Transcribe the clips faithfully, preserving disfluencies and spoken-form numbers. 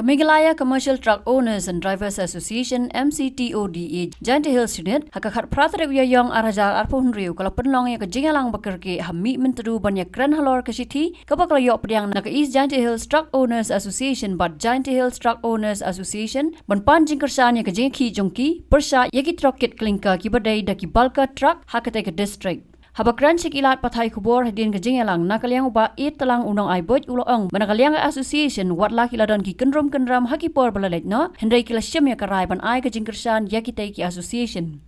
Meghalaya Commercial Truck Owners and Drivers Association, M C T O D A, Jaintia Hills Unit, ha ka khatphra tarik u Ïaïong arhajar arphew hynriew, ka la pynlong ïa ka jingïalang ba kyrkieh ha Mihmyntdu ban ïakren halor ka shithi kaba ka la ïoh pdiang na ka East Jaintia Hills Truck Owners Association bad Jaintia Hills Truck Owners Association ban pan jingkyrshan ïa ka jingïakhih jong ki pyrshah ïa ki trok kit klinker kiba dei da ki bulker truck ha katei ka district. Haba kren sha ki lad pathai khubor hadien ka jingïalang, na ka liang u Bah Ïeid Tlang u Nongai Buit u la ong ba na ka liang ka association wat la ki la don ki kynrum kynram ha ki por ba la leit noh, hynrei ki la shim ïa ka rai ban ai ka jingkyrshan ïa kitei ki association.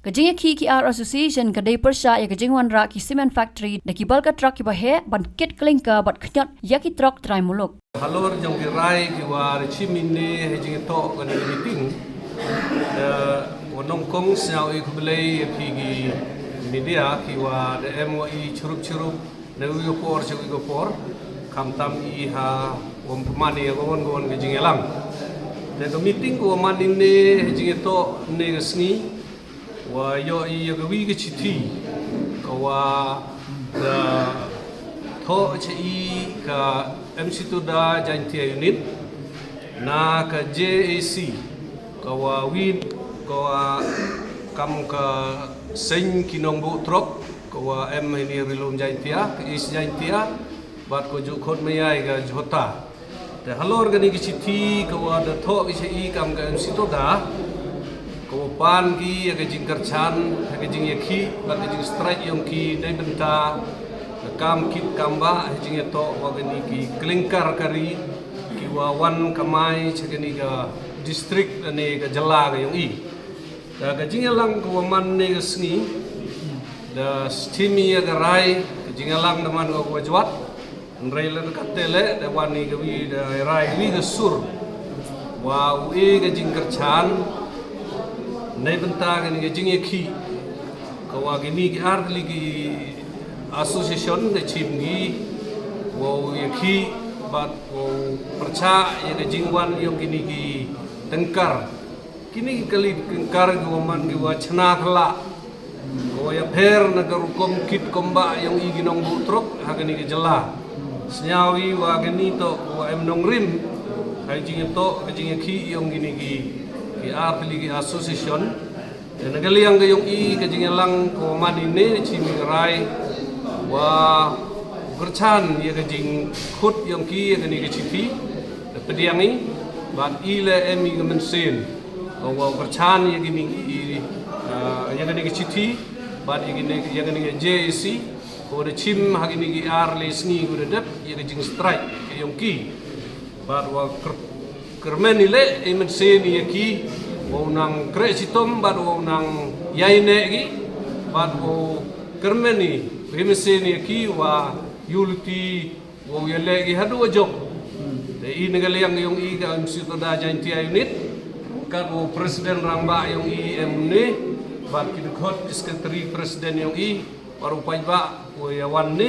Ka jingïakhih ki ar association ka dei pyrshah ïa ka jingwanrah ki cement factory da ki bulker truck kiba heh ban kit klinker bad khñiot ïa ki trok trai muluk. Halor jong ki rai kiwa da shim ïa kane ka jingïatoh kane ka meeting, da u nongkong sñiaw i khublei ïa phi ki media kiwa da em wa i chirup chirup na wi ka por sha wi ka por, khamtam i ha wa pynman ïa ka wan ka wan ka jingïalang. Da ka meeting kawa man ine ha jingïatoh ne ka sngi, wa ïoh i ïa ka wi ka chithi kawa da thoh cha i ka M C Toda Jaintia Unit na ka J A C, kawa wi kawa kam ka seng ki nongbuh trok kawa em hini rilum Jaintia, ka East Jaintia, bad ko ju khot mayai ka Jhota. Te halor kani ki chithi kawa da thoh ki cha i kam ka M C Toda, kawa pan ki ïa ka jingkyrchan ha ka jingïakhih bad ka jingstrike yong ki dei bynta ka kam kit kam bah ha jingïatoh wa kani ki klinker kari kiwa wan kamai cha kani ka district ne ka jylla ka yong i. Da ka jingïalang kawa man ne ka sngi, da stim ïa ka rai ka jingïalang da man kawa jwat. Hynrei lada katte le da wan i ka wi da rai wi ka sur wa u e ka jingkyrchan ne bynta kani ka jingïakhih kawa kini ki ar tylli ki association da chim ki wa u ïakhih bad wa u pyrchah ïa ka jingwan yong kini ki tyngkar. Kini ki kali kynker kiwa man kiwa chna khla, kawa ïapher na ka rukom kit kombah yong i ki nongbuh trok ha kani ka jylla. Sñiaw i wa kani toh kawa em nongrim ha i jingïatoh ka jingïakhih yong kini ki ki ar tylli ki association. Te na ka liang ka yong i ka jingïalang kawa man ine chi mi ka rai wa kyrchan ïa ka jingkhut yong ki ïa kani ka chithi. Te pdiang i bad i le em i ka mynsiem kawa kyrchan ïa kini ki, ah, ïa kani ka chithi bad ïa kini, ïa kani ka J A C kawa da chim ha kini ki ar le sngi kawa da dep ïa ka jingstrike ka yong ki. Bad wa kyr-, kyrmen i le i mynsiem ïa ki wa u nang kreh chitom bad wa u nang ïaineh ki bad wa kyrmen i i mynsiem ïa ki wa ïuh luti wa u ïaleh ki haduh wa jop. Te i na ka liang yong i ka M C Toda Jaintia Unit, kat wa u president rangbah yong i em ne, bad ki dkhot ki secretary president yong i, bad u paidbah wa ïawan ne,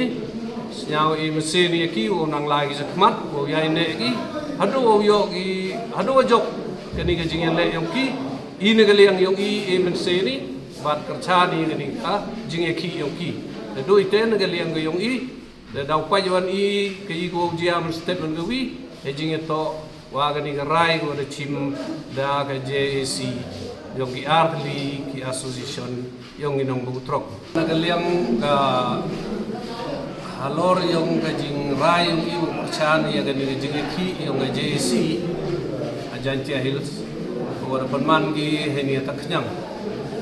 sñiaw i mynsiem ïa ki wa u nang lai ki shakhmat wa u ïaineh ki haduh wa u ïoh ki haduh wa jop kani ka jingïaleh yong ki. I na ka liang yong i i mynsiem i bad kyrchan i kani ka jingïakhih yong ki. Te duh i te na ka liang ka yong i, da daw pait wan i ka i ko jia man statement ka wi ha jingïatoh wa kani ka rai ko da chim da ka J A C yong ki ar tylli ki association yong ki nongbuh trok. Na ka liang ka halor yong ka jingrai yong i wa kyrchan ïa kani ka jingïakhih yong ka J A C ha Jaintia Hills, ko da pynman ki heni ta khñiang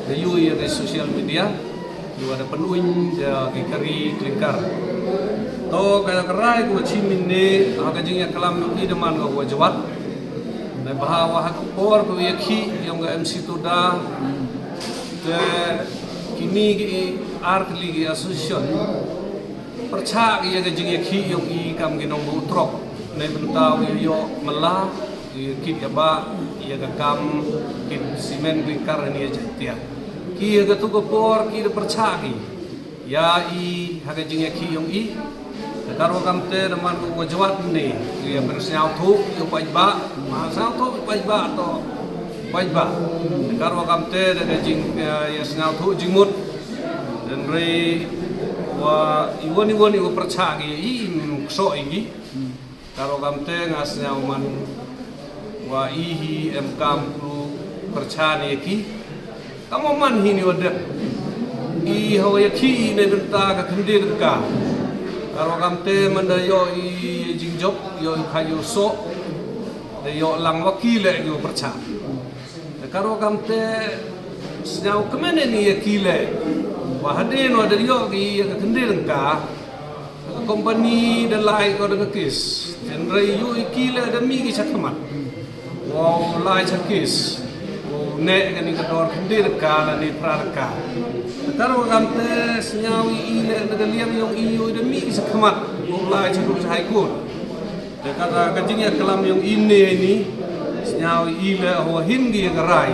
da yu ïa ka social media. Kiwa da pynwin da ki kari klinker. To ka rai ko chim ne ha ka jingïaklam yong i da man ka wa jwat. Na bha wa ha ka por ko ïakhih yong ka M C Toda. Te kini ki ar tylli ki association pyrchah ïa ka jingïakhih yong i kam ki nongbuh trok. Na bynta u ïoh mala ïa kit ïa ba ïa ka kam kit simen klinker ni ïa Jaintia. Ki ïa ka tu ka por ki da pyrchah ki ïa i ha ka jingïakhih yong i. Te kar wa kam te da man ko wa jwat ne ïa pyrchah sñiawthuh ïa u paidbah, ma sñiawthuh u paidbah to paidbah. Te kar wa kam te da ka jing ïa sñiawthuh jingmut. Hynrei wa i wan i wan i wa pyrchah ki i im ksoh i ki. Kar wa kam te nga sñiaw man Wa i hi em kam kru pyrchan ïa ki. Kam man hi ni wa dep. I hawa ïa ki i na bynta ka khynde ka. Karo kam te man da ïoh i jingjop, ïoh i kha ïoh so. Da ïoh lang wa ki le ïoh pyrchan. Karo kam te sñiaw kmen ni ïa ki le. Wa hadien wa da ïoh ki ïa ka khynde ka. Company da lai ko da ka kes. Hynrei ïoh i ki le da mih ki shakhmat. Wow lai sha kes. Wow ne ka ni ka dor khynde ka la ni pra ka. Karo kam te sñiaw i le da ka liang ïoh i ïoh da mih ki shakhmat. Wow lai sha high court. Te kata ka jingïaklam ïong i ne ni, sñiaw i le hawa hin ki ïa ka rai.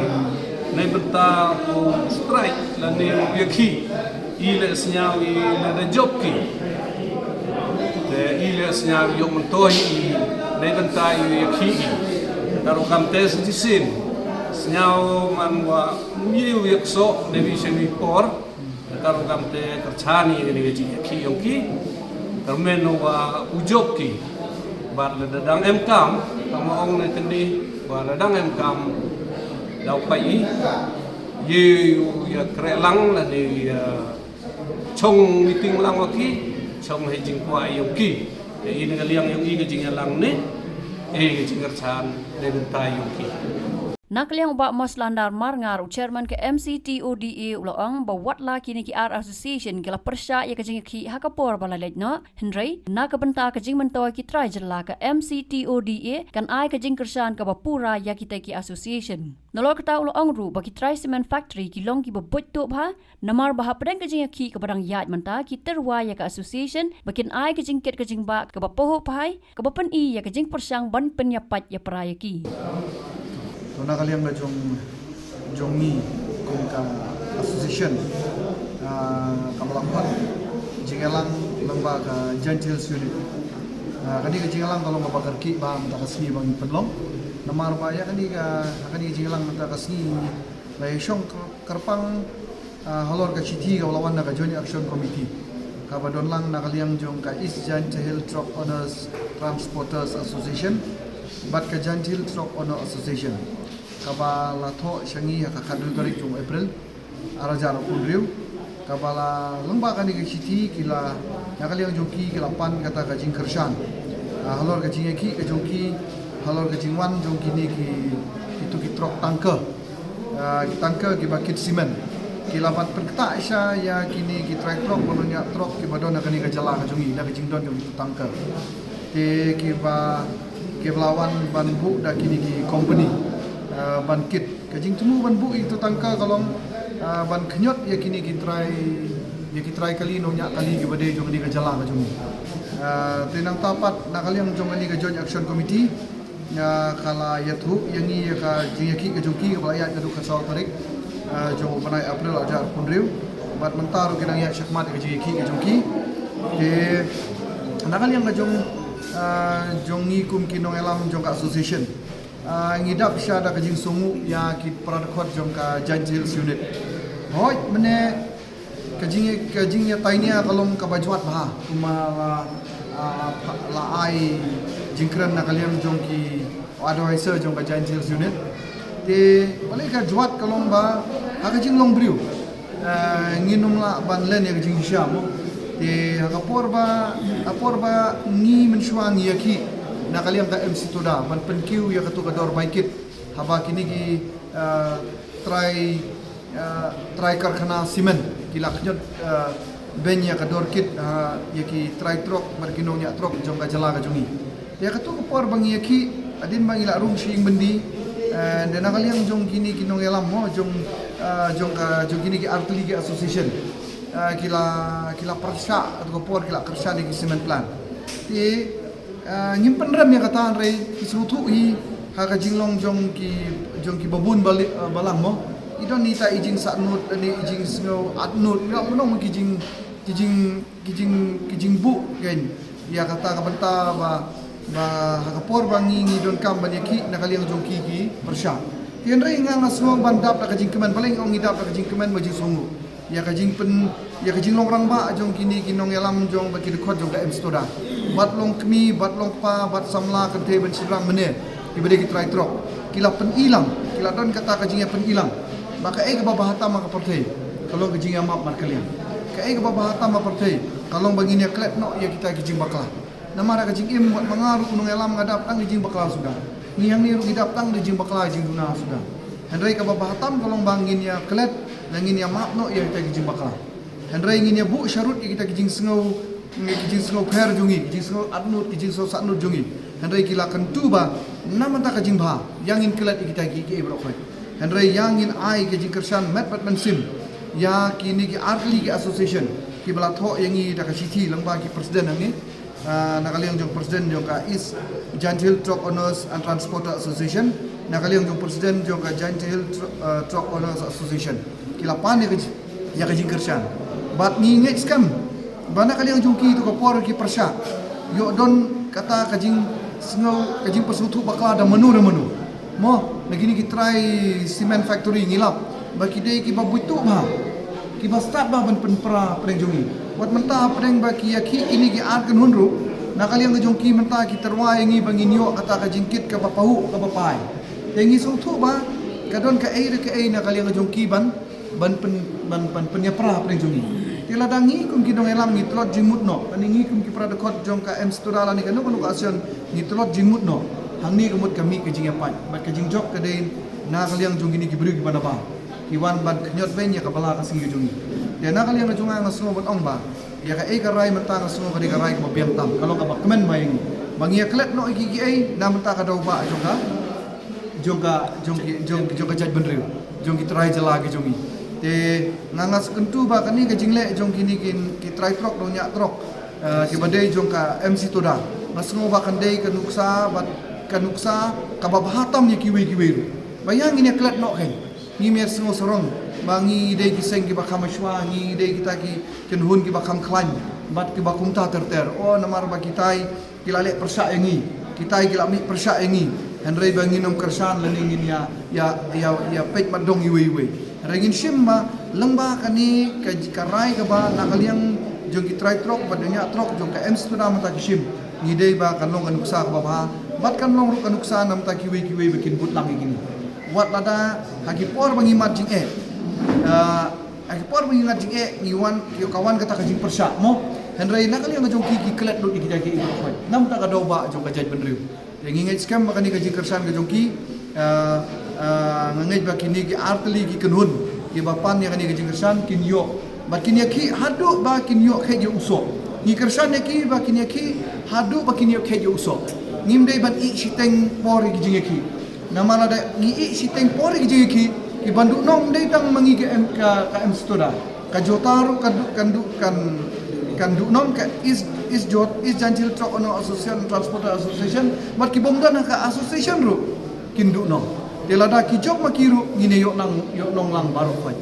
Nei bynta u strike la ne u ïa ki. I le sñiaw i le da jop ki. Te i le sñiaw i ïong myntoi i nei bynta i ïa ki i. Karo kam te sñisin. Sñiaw man wa mi u ïa kso ne bi sñiaw i por. Karo kam te kyrchan ïa kane ka jingïakhih ïong ki. Kyrmen wa u jop ki. Bad lada dang em kam, kam ong ne kane, wa lada dang em kam, daw pai i. Ye u ïa kreh lang lane ïa chong meeting lang wa ki, chong hei jingkwah ïong ki. Te i ne ka liang ïong i ka jingïalang ne, e ka jingkyrchan ne bynta ïong ki. Na ka liang u Bah Moslandar Marngar, u chairman ka M C T O D A, u la ong ba wat la kine ki ar association ki la pyrshah ïa ka jingïakhih ha ka por ba la leit noh, hynrei na ka bynta ka jingmyntoi ki trai jylla, ka M C T O D A kan ai ka jingkyrshan kaba pura ïa kita ki association. Nalor kata u la ong ruh ba ki trai cement factory ki long kiba buit tuh bha, namar ba hapdeng ka jingïakhih kaba dang ïaid mynta ki tyrwa ïa ka association ba kin ai ka jingkit ka jingbah kaba pahuh phai, kaba pyni ïa ka jingpyrshang ban pynïapait ïapra ïa ki. To na ka liang ka jong, jong ngi kum ka association, ah, kaba la khot jingïalang lyngba ka Jaintia Hills Unit. Ah, kane ka jingïalang ka long kaba kyrkieh bha mynta ka sngi ba ngi pynlong. Namar ba ïa kane ka, kane ka jingïalang mynta ka sngi la ïashong kyrpang, ah, halor ka shithi kaba la wan na ka Joint Action Committee kaba don lang na ka liang jong ka East Jaintia Hill Truck Owners Transporters Association bad ka Jaintia Hill Truck Owner Association kaba la thoh sha ngi ha ka khatwei tarik jong April ar hajar arphew hynriew, kaba la lyngba kane ka shithi ki la, na ka liang jong ki ki la pan kata ka jingkyrshan, ah, halor ka jingïakhih ka jong ki, halor ka jingwan jong kine ki, kitu ki truck tanker. Ah, ki tanker kiba kit cement. Ki la ban pynkta sha ïa kine ki trai truck, ban ïa truck kiba don ha kane ka jylla ka jong ngi, da ka jingdon jong ki tanker. Te kiba, kiba la wan ban buh da kine ki company, ah, ban kit. Ka jingthmu ban buh ïa kitu tanker ka long, ah, ban khñiot ïa kine ki trai, ïa ki trai kali nongñiah kali kiba dei jong kane ka jylla ka jong ngi. Ah, te nangta pat na ka liang jong kane ka Joint Action Committee, ah, ka la ïathuh ïa ngi ïa ka jingïakhih ka jong ki kaba la ïaid naduh ka saw tarik, ah, jong u bnai April ar hajar arphew hynriew. Bad mynta ruh ki dang ïaid shakhmat ïa ka jingïakhih ka jong ki. Te na ka liang ka jong, ah, jong ngi kum ki nongïalam jong ka association, ah, ngi dap sha da ka jingsngewnguh ïa ki para dkhot jong ka Jaintia Hills Unit. Hooid, mynne ka jing, ka jingïatainia ka long kaba jwat bha. Kumba la, ah, la ai jingkren na ka liang jong ki advisor jong ka Jaintia Hills Unit. Te balei ka jwat ka long ba ha ka jinglong briew, ah, ngin ym lah ban len ïa ka jingshisha mo. Te ha ka por ba, ha por ba ngi mynshuwa ngi ïakhih na ka liang ka M C Toda ban pynkiew ïa katu ka dor bai kit. Haba kine ki, ah, trai, ah, trai karkhana cement ki la khñiot, ah, beiñ ïa ka dor kit, ah, ïa ki trai truck bad ki nongñiah truck jong ka jylla ka jong ngi. Ïa katu ka por ba ngi ïakhih, hadien ba ngi la rung sha ïing byndi, eh, da na ka liang jong kine ki nongïalam mo, jong, ah, jong ka, jong kine ki artylli ki association, ah, ki la, ki la pyrshah, katu ka por ki la kyrshan ïa ki cement plant. Te, ah, ngim pynrem ïa kata, hynrei ki sngewthuh hi ha ka jinglong jong ki, jong ki babun bali-, ah, balang mo. I don ita i jingsahnut, i jingsngew atnut, ïa, mynno ki jing, ki jing, ki jing, ki jingbuh kein. Ïa kata ka bynta ba, ba ha ka por ba ngi, ngi donkam ban ïakhih na ka liang jong ki ki pyrshah. Te hynrei nga, nga sngew ban dap da ka jingkmen, balei nga ong ngi dap da ka jingkmen ba jingsngewnguh. Ïa ka jingpyn, ïa ka jinglong rangbah jong kine ki nongïalam jong bad ki dkhot jong ka M C Toda. Bad long kmie, bad long kpa, bad samla kynthei ban shynrang mynne. Kiba dei ki trai trok, ki la pyni lang, ki la don kata ka jingïapyni lang ba kaei kaba bha tam ha ka pyrthei ka long ka jingïamap markylliang. Kaei kaba bha tam ha pyrthei ka long ba ngin ïaklet noh ïa kita ki jingbakla. Namar ha ka jingim wat ma nga ruh u nongïalam nga dap tang da jingbakla suda. Ngi hangne ruh ngi dap tang da jingbakla jingduna suda. Hynrei kaba bha tam ka long ba ngin ïaklet, ngin ïamap noh ïa kita ki jingbakla. Hynrei ngin ïabuh sharud ïa kita ki jingsngew, ki jingsngew pher jong ngi, ki jingsngew atnud, ki jingsngew satnud jong ngi. Hynrei ki la kyntu ba na mynta ka jingbha ïa ngin klet ïa kita ki, ki ei baroh khoit. Hynrei ïa ngin ai ka jingkyrshan met bad mynsiem ïa kine ki artylli ki association kiba la thoh ïa ngi da ka shithi lyngba ki president hangne. Ah, na ka liang jong president jong ka East Jaintia Hills Truck Owners and Transporter Association, na ka liang jong president jong ka Jaintia Hills Tru-, ah, Truck Owners Association. Ki la pan ïa ka ji-, ïa ka jingkyrshan. Bad ngi ngeit skhem ba na ka liang jong ki to ka por ki pyrshah ïoh don kata ka jingsngew, ka jingsngewthuh bakla da mano da mano. Mo, na kine ki trai cement factory ngi lap ba ki dei kiba buit tuh bha, kiba stad bha ban pynpra pdeng jong ngi. Wat mynta pdeng ba ki ïakhih kine ki ar kynhun ruh, na ka liang ka jong ki mynta ki tyrwa ïa ngi ba ngin ïoh kata ka jingkit kaba pahuh kaba phai. Te ngi sngewthuh ba ka don kaei re kaei na ka liang ka jong ki ban ban pyn, ban, ban pynïapra pdeng jong ngi. Te lada ngi kum ki nongïalam ngi tlot jingmut noh, lane ngi kum ki para dkhot jong ka M C Tura lane kano kano ka association ngi tlot jingmut noh, hangne ka mut ka mih ka jingïapait bad ka jingjop ka dei na ka liang jong kine ki briew kiba na bar, ki wan ban khñiot beiñ ïa ka bala ka sngi ka jong ngi. Te na ka liang ka jong nga nga sngew ban ong ba ïa kaei ka rai mynta nga sngew ka dei ka rai kaba biang tam, ka long kaba kmen bha ïa ngi ba ngi ïaklet noh ïa ki kiei na mynta ka daw ba jong ka jong ka, jong ki, jong, jong ka jaitbynriew, jong ki trai jylla ki jong ngi. Te nga, nga sngewthuh ba kane ka jingleh jong kine ki, ki trai trok, nongñiah trok, eh, kiba dei jong ka M C Tura, nga sngew ba kan dei ka nuksa, bad ka nuksa kaba bha tam ïa kiwei kiwei ruh. Ba ïa ngin ïaklet noh kein, ngim ïa sngew sarong ba ngi dei ki seng kiba kham mashwa, ngi dei kita ki kynhun kiba kham khlaiñ bad kiba kumta ter ter. O, namar ba kitai ki la leh pyrshah ïa ngi, kitai ki la mih pyrshah ïa ngi, hynrei ba ngin ym kyrshan lane ngin ïa, ïa, ïa, ïa peit mat dong iwei iwei. Hynrei ngin shim ba lyngba kane ka, ka rai kaba na ka liang jong ki trai trok bad nongñiah trok jong ka M C Tura mynta ki shim, ngi dei ba kan long ka nuksa kaba bha bad kan long ruh ka nuksa na mynta kiwei kiwei ba kin bud lang ïa kine. Wat lada ha ki por ba ngi mad jingeh, ah, ha ki por ba ngi mad jingeh ngi wan, ki, ka wan kata ka jingpyrshah mo. Hynrei na ka liang ka jong ki, ki klet lut ïa kita kiei baroh khoit na mynta ka daw ba jong ka jaitbynriew. Te ngi ngeit skhem ba kane ka jingkyrshan ka jong ki, ah, ah, nga ngeit ba kine ki artylli ki kynhun kiba pan ïa kane ka jingkyrshan kin ïoh, bad kin ïakhih haduh ba kin ïoh kheit ïa u soh. Ngi kyrshan ïa ki ba kin ïakhih haduh ba kin ïoh kheit ïa u soh. Ngim dei ban ïeh shiteng por ïa ki jingïakhih. Namar lada ngi ïeh shiteng por ïa ki jingïakhih, ki ban duhnong ym dei tang ma ngi ka M, ka, ka M C Tura. Ka JOTA ruh kan duh, kan duh, kan, kan duhnong, ka East, East Jot, East Jaintia Hills Truck Owner Association, Transporter Association, bad ki bym don ha ka association ruh kin duhnong. Te lada ki jop ma ki ruh ngin ïoh nang, ïoh nong lang baroh khoit.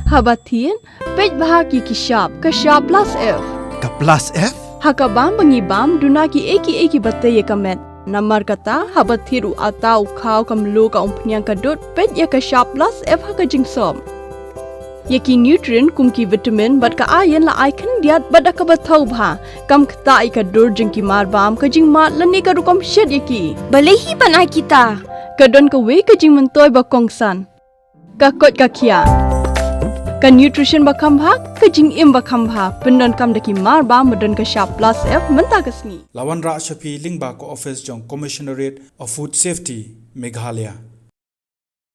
Haba thied, peit bha ki ki shap, ka shap plus F. Ka plus F? Ha ka bam ba ngi bam, duna kiei kiei kiba tei ïa ka met. Namar kata, haba thied u atta, u khaw, ka mluh, ka umphniang, ka dud, peit ïa ka shap plus F ha ka jingsop. Ïa ki nutrient kum ki vitamin bad ka iron la ai khyndiat bad da kaba thaw bha. Kam ktah ïa ka dur jong ki marbam, ka jingmad lane ka rukom shet ïa ki. Balei hi ban ai kita? Ka don kawei ka jingmyntoi ba kongsan. Ka koit ka khiah. Ka nutrition ba kham bha, ka jingim ba kham bha. Pyndonkam da ki marbam ba don ka shap plus F mynta ka sngi. La wanrah sha phi lyngba ka office jong Commissionerate of Food Safety, Meghalaya.